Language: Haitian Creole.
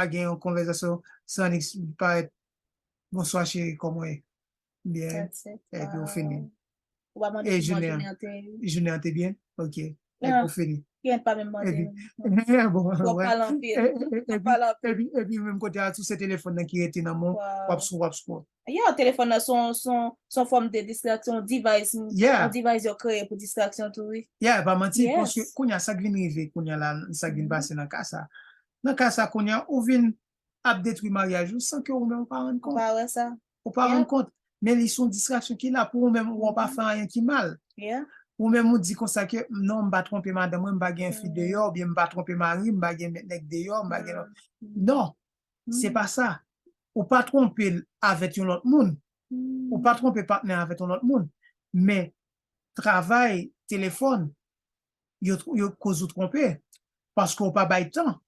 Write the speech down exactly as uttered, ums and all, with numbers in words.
pa gen yon konvèsasyon san li parèt, "Bonswa cheri, kòman w ye?" Byen. Epi ou fini. Ou pa mande kòman jounen an te ye. Jounen an te byen? Ok. Epi ou fini. Kliyant pa menm mande. Epi, bon, w ap pale anpil. W ap pale anpil. Epi, epi menm kote a tou, se telefòn nan ki rete nan men w, w ap sou, w ap sou. Yeah, telefòn nan son son son fòm de distraksyon, device, yeah. Yon device yo kreye pou distraksyon tou, wi. Yeah, pa manti, paske kounye a sa k vin rive, kounye a la, sa k vin pase nan ka sa. Nan ka sa, kounye a, ou vin ap detwi maryaj ou san ke ou menm ou pa rann kont. Ou pa wè sa. Ou pa rann kont. Men li se yon distraksyon ki la pou ou menm, ou pa fè anyen ki mal. Ou menm ou di konsa ke, "Non, m pa twonpe madanm mwen, m pa gen fi deyò, oubyen m pa twonpe mari m, m pa gen nèg deyò, m pa gen lòt." Non, se pa sa. Ou pa twonpe l avèk yon lòt moun. Ou pa twonpe patnè avèk yon lòt moun. Men, travay, telefòn, yo, yo koz ou twonpe. Paske ou pa bay tan.